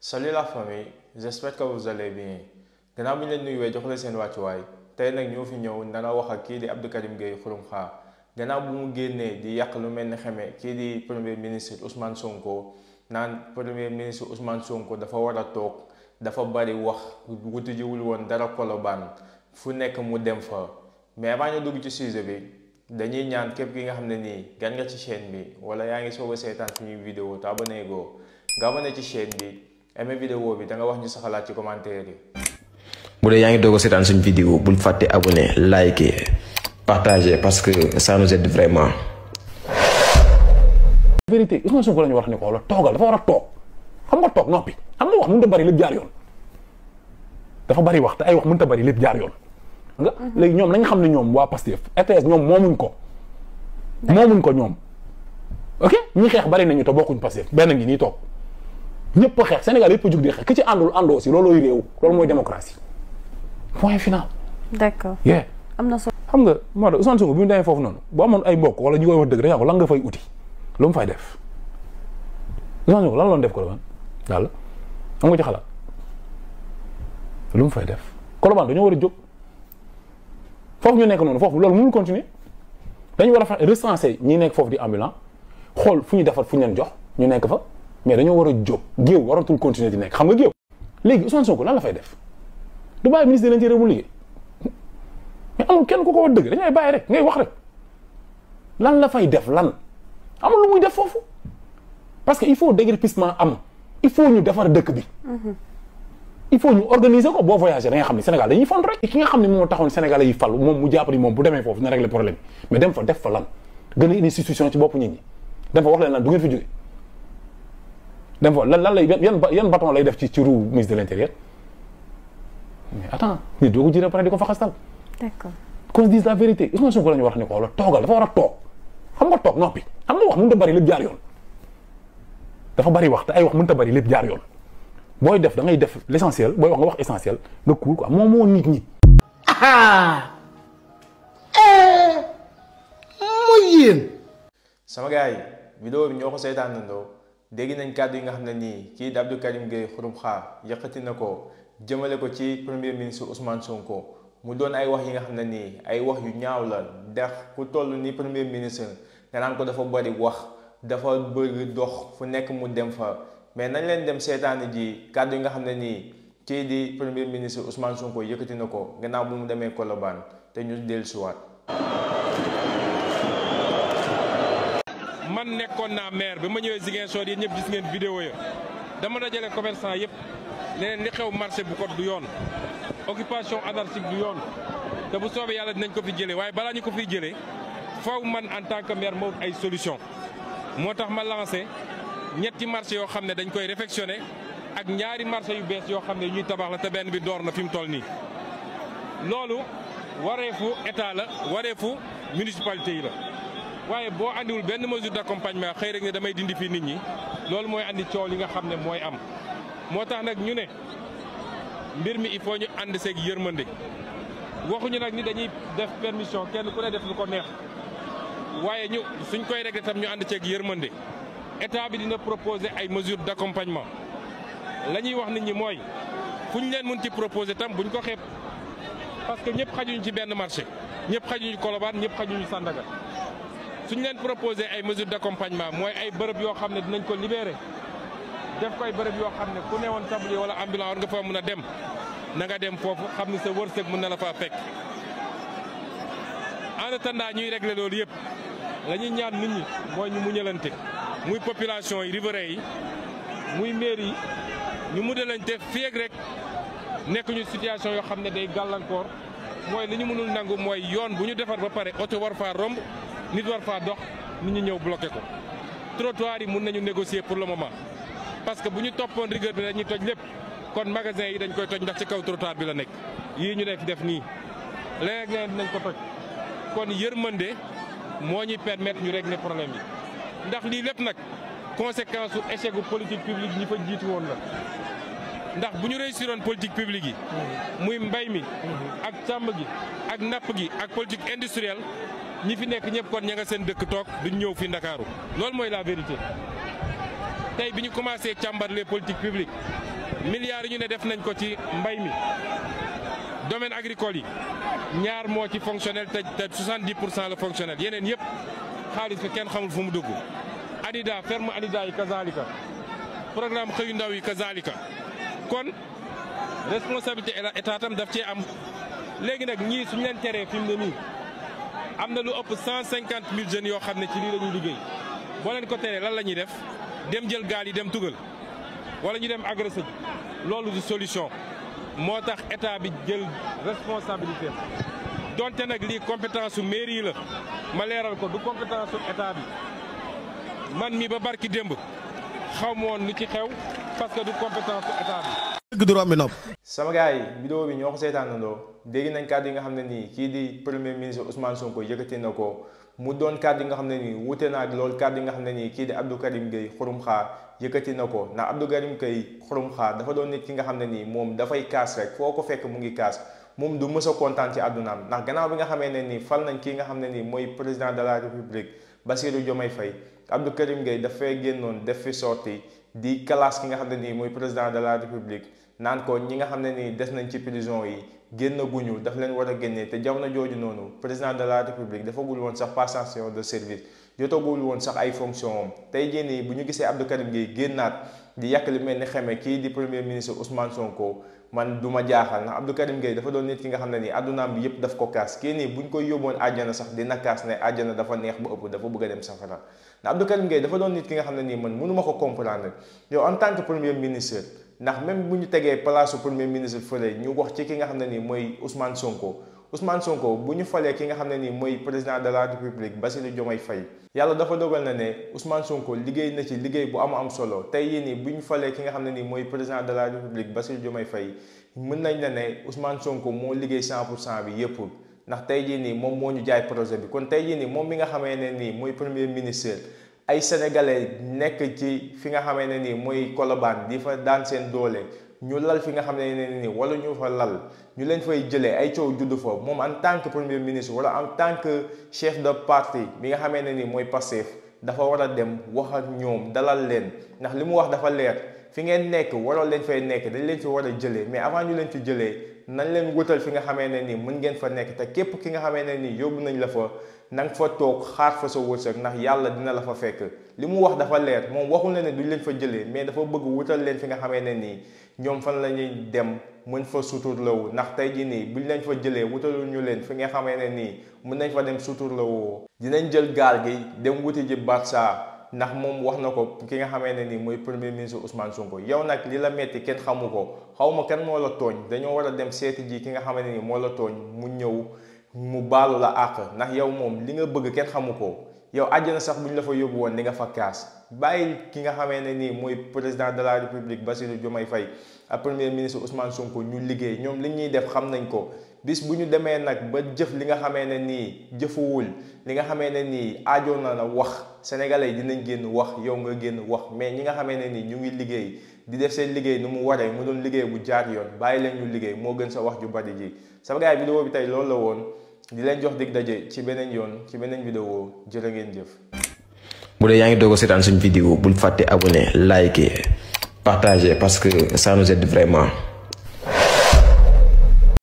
Salut la famille, j'espère que vous allez bien. Gannaaw bi ñu leen nuyuwee jox leen seen wàccuwaay tey nag ñoo fi ñëw nana wax ak kii di Abdou Karim Gueye Xurum Xaar gannaaw bu mu génnee di yàq lu mel ni xeme kii di premier ministre Ousmane Sonko naan premier ministre Ousmane Sonko dafa war a toog dafa bari wax wuti jiwul woon dara Colobane fu nekk mu dem fa mais avant ñu dugg ci sujet bi dañuy ñaan képp ki nga xam ne nii gan nga ci chaîne bi wala yaa ngi soog a seetaan suñuy vidéo te abonné goo nga abonné ci chaîne bi aimé vidéo bi da nga wax ñu sa xalaat ci commentaire yi. bu dee yaa ngi doog a seetaan suñu vidéo bul fàtte abonné liker partager parce que ça nous aide vraiment. vérité Ousmane Sonko la ñu wax ne ko la toogal dafa war a toog xam nga toog noppi xam nga wax mënut a bari lépp jaar yoon dafa bari wax te ay wax mënut a bari lépp jaar yoon nga léegi ñoom nañ xam ne ñoom waa Pastef RTS ñoom moomuñ ko ñoom ok ñi xeex bari nañu te bokkuñ Pastef benn ngi nii toog ñëpp a xeex Sénégal yëpp a jug di xeex ki ci àndul àndoo si loolooy réew loolu mooy démocratie point final. d'accord am na solo. xam nga moo tax Ousmane Sonko bi mu demee foofu noonu bu amoon ay mbokk wala ñu koy wax dëgg dañoo ko lan nga fay uti lu mu fay def Ousmane Sonko lan la doon def Colobane yàlla am nga ci xalaat lu mu fay def Colobane dañoo war a jóg foofu ñu nekk noonu foofu loolu mënul continuer dañu war a fexe recenser ñi nekk foofu di ambulant xool fu ñu defar fu ñu leen jox ñu nekk fa mais dañoo war a jóg géew waratul continuer di nekk xam nga géew léegi Ousmane Sonko lan la fay def du bàyyi ministre de l'Intérieur mu liggéey mais amul kenn ku ko wax dëgg dañuy bàyyi rek ngay wax rek lan la fay def lan amul lu muy def foofu parce que il faut déguerpissement am il faut ñu defar dëkk bi il faut ñu organiser ko boo voyager da nga xam ne Sénégal dañuy font rek ki nga xam ne moo taxoon Sénégalais yi fal moom mu jàpp ni moom bu demee foofu na régler problème mais dem fa def fa lan gën a indi institution ci bopp nit ñi dem fa wax leen lan du ngeen fi jóge dem fa lan lay yan bâton lay def ci roue ministre de l'Intérieur mais attends nit doo ko jëlee pare di ko fa xastal. d'accord qu'on se dise la vérité Ousmane Sonko la ñu wax ne ko la toogal dafa war a toog xam nga toog noppi xam nga wax mënut a bari lépp jaar yoon dafa bari wax te ay wax mënut a bari lépp jaar yoon booy def da ngay def l'essentiel booy wax nga wax essentiel nga cool quoi moom moo nit ñi. mooy yéen. sama gars yi vidéo bi ñoo ko seetaanandoo dégg nañ kàddu yi nga xam ne nii kii di Abdou Karim Gueye Xurum Xaar yëkkati na ko jëmale ko ci premier ministre Ousmane Sonko mu doon ay wax yi nga xam ne nii ay wax yu ñaaw la ndax ku toll ni premier ministre nga naan ko dafa bari wax dafa bëgg dox fu nekk mu dem fa mais nañ leen dem seetaani ji kàddu yi nga xam ne nii kii di premier ministre Ousmane Sonko yëkkati na ko gannaaw bu mu demee Colobane te ñu dellusiwaat. man nekkoon naa maire bi ma ñëwee Ziguinchor yéen ñëpp gis ngeen vidéo ya dama dajale commerçant yëpp leneen li xew marché bu ko du yoon occupation anarchique du yoon te bu soobee yàlla dinañ ko fi jëlee waaye balaa ñu ko fiy jëlee faw man en tant que maire ma wut ay solution moo tax ma lancé ñetti marché yoo xam ne dañ koy réfectionné ak ñaari marché yu bees yoo xam ne ñuy tabax la te benn bi door na fi mu toll nii loolu wareefu état la wareefu municipalité yi la waaye boo andiwul benn mesure d'accompagnement xëy rek ne damay dindi fii nit ñi loolu mooy andi coow li nga xam ne mooy am moo tax nag ñu ne mbir mi il faut ñu ànd seeg yërmande waxuñu nag ni dañuy def permission kenn ku ne def lu ko neex waaye ñu suñ koy régler tam ñu ànd ceeg yërmande état bi dina proposer ay mesures d'accompagnement la ñuy wax nit ñi mooy fu ñu leen mën ci proposer tam buñ ko xeeb parce que ñëpp xajuñu ci benn marché ñëpp xajuñu Colobane ñëpp xajuñu Sandaga suñ leen proposer ay mesures d'accompagnement mooy ay bërëb yoo xam ne dinañ ko libérer def ko ay bërëb yoo xam ne ku newoon tablier wala ambulant war nga fa mën a dem na nga dem foofu xam ni sa wërsëg mën na la faa fekk en attendant ñuy régler loolu yëpp la ñuy ñaan nit ñi mooy ñu muñalante muy population yi riverains yi muy maire yi ñu muñalante fii ak rek nekk ñu situation yoo xam ne day gàllankoor mooy li ñu mënul nangu mooy yoon bu ñu defar ba pare oto war faa romb nit war faa dox nit ñi ñëw bloqué ko trottoir yi mun nañu négocier pour le moment parce que bu ñu toppoon rigueur bi dañuy toj lépp kon magasin yi dañ koy toj ndax ci kaw trottoir bi la nekk yii ñu def nii léeg-léeg dinañ ko toj kon yërmande moo ñuy permettre ñu régler problème yi ndax lii lépp nag conséquence su échec gu politique publique ñi fa jiitu woon la ndax bu ñu réussiroon politique publique yi muy mbay mi ak càmm gi ak napp gi ak politique industrielle ñi fi nekk ñëpp kon ña nga seen dëkk toog duñ ñëw fi Ndakaaru loolu mooy la vérité tey bi ñu commencé càmbar les politiques publiques milliards yi ñu ne def nañ ko ci mbay mi domaine agricole yi ñaar moo ci fonctionnel te 70% la fonctionnel yeneen yëpp xaalis bi kenn xamul fu mu dugg. ANIDA ferme ANIDA yi kazalika programme xëyu ndaw yi kazalika kon responsabilité état tam daf cee am léegi nag ñii suñu leen teree fi mu ne nii am na lu ëpp 150 000 jeunes yoo xam ne ci lii la ñuy liggéey boo leen ko teree lan la ñuy def dem jël gaal yi dem tugal wala ñu dem agressé loolu du solution moo tax état bi jël responsabilité donte nag lii compétence su mairie la ma leeral ko du compétence su état bi man mi ba barki démb xaw ma woon lu ci xew parce que du compétence su état bi. dëgg du romb nopp. sama gars yi vidéo bi ñoo ko seetaanandoo dégg nañ kàddu yi nga xam ne nii kii di premier ministre Ousmane Sonko yëkkati na ko mu doon kàddu yi nga xam ne nii wute na ak loolu kàddu yi nga xam ne nii kii di Abdou Karim Gueye Xurum Xaar yëkkati na ko ndax Abdou Karim Gueye Xurum Xaar dafa doon nit ki nga xam ne nii moom dafay kaas rek foo ko fekk mu ngi kaas moom du mës a kontaan ci àddunaam ndax gannaaw bi nga xamee ne nii fal nañ kii nga xam ne nii mooy président de la république Bassirou Diomaye Faye Abdou Karim Gueye dafay génnoon def fi sorti di classe ki nga xam ne nii mooy président de la république naan ko ñi nga xam ne nii des nañ ci prison yi génn guñu daf leen war a génnee te jamono jooju noonu président de la république dafagul woon sax passation de service jotagul woon sax ay fonction am tey jii nii bu ñu gisee Abdou Karim Gueye génnaat di yàq li mel ni xeme kii di premier ministre Ousmane Sonko man du ma jaaxal ndax Abdou Karim Gueye dafa doon nit ki nga xam ne nii addunaam bi yëpp daf ko kaas kii nii buñ koy yóbboon àjjana sax dina kaas ne àjjana dafa neex ba ëpp dafa bëgg a dem safara ndax Abdou Karim Gueye dafa doon nit ki nga xam ne nii man mënu ma ko comprendre yow en tant que premier ministre ndax même bu ñu tegee place su premier ministre fële ñu wax ci ki nga xam ne nii mooy Ousmane Sonko bu ñu falee ki nga xam ne nii mooy président de la république Bassirou Diomaye Faye yàlla dafa dogal na ne Ousmane Sonko liggéey na ci liggéey bu am solo tey yii nii bu ñu falee ki nga xam ne nii mooy président de la république Bassirou Diomaye Faye mën nañ la ne Ousmane Sonko moo liggéey 100% bi yépp ndax tey jii nii moom moo ñu jaay projet bi kon tey jii nii moom mi nga xamee ne nii mooy premier ministre ay sénégalais nekk ci fi nga xamee ne nii mooy Colobane di fa daan seen doole ñu lal fi nga xam ne nii wala ñu fa lal ñu leen fay jëlee ay coow juddu fa moom en tant que premier ministre wala en tant que chef de parti bi nga xamee ne nii mooy Pastef dafa war a dem wax ak ñoom dalal leen ndax li mu wax dafa leer fi ngeen nekk waroo leen fay nekk dañ leen fi war a jëlee mais avant ñu leen fi jëlee nañ leen wutal fi nga xamee ne nii mën ngeen fa nekk te képp ki nga xamee ne nii yóbbu nañ la fa na nga fa toog xaar fa sa wërsëg ndax yàlla dina la fa fekk li mu wax dafa leer moom waxul na ne duñ leen fa jëlee mais dafa bëgg wutal leen fi nga xamee ne nii ñoom fan la ñuy dem mën fa suturlawu ndax tey jii nii buñ leen fa jëlee wutalu ñu leen fi nga xamee ne nii mën nañ fa dem suturlawu dinañ jël gaal gi dem wuti ji Barça ndax moom wax na ko ki nga xamee ne nii mooy premier ministre Ousmane Sonko yow nag li la metti kenn xamu ko xaw ma kan moo la tooñ dañoo war a dem seeti ji ki nga xamee ne nii moo la tooñ mu ñëw mu baalu la àq ndax yow moom li nga bëgg kenn xamu ko yow àjjana sax bu ñu la fa yóbbu woon di nga fa kaas bàyyi ki nga xamee ne nii mooy président de la république Bassirou Diomaye Faye ak premier ministre Ousmane Sonko ñu liggéey ñoom li ñuy def xam nañ ko bis bu ñu demee nag ba jëf li nga xamee ne nii jëfuwul li nga xamee ne nii aajoon na la wax sénégalais yi dinañ génn wax yow nga génn wax mais ñi nga xamee ne nii ñu ngi liggéey di def seen liggéey nu mu waree mu doon liggéey bu jaar yoon bàyyi leen ñu liggéey moo gën sa wax ju bari ji sama gars yi vidéo bi tey loolu la woon di leen jox dig daje ci beneen yoon ci beneen vidéo jërë ngeen jëf. bu dee yaa ngi doog a seetaan suñu vidéo bul fàtte abonné liker partager parce que ça nous aide vraiment.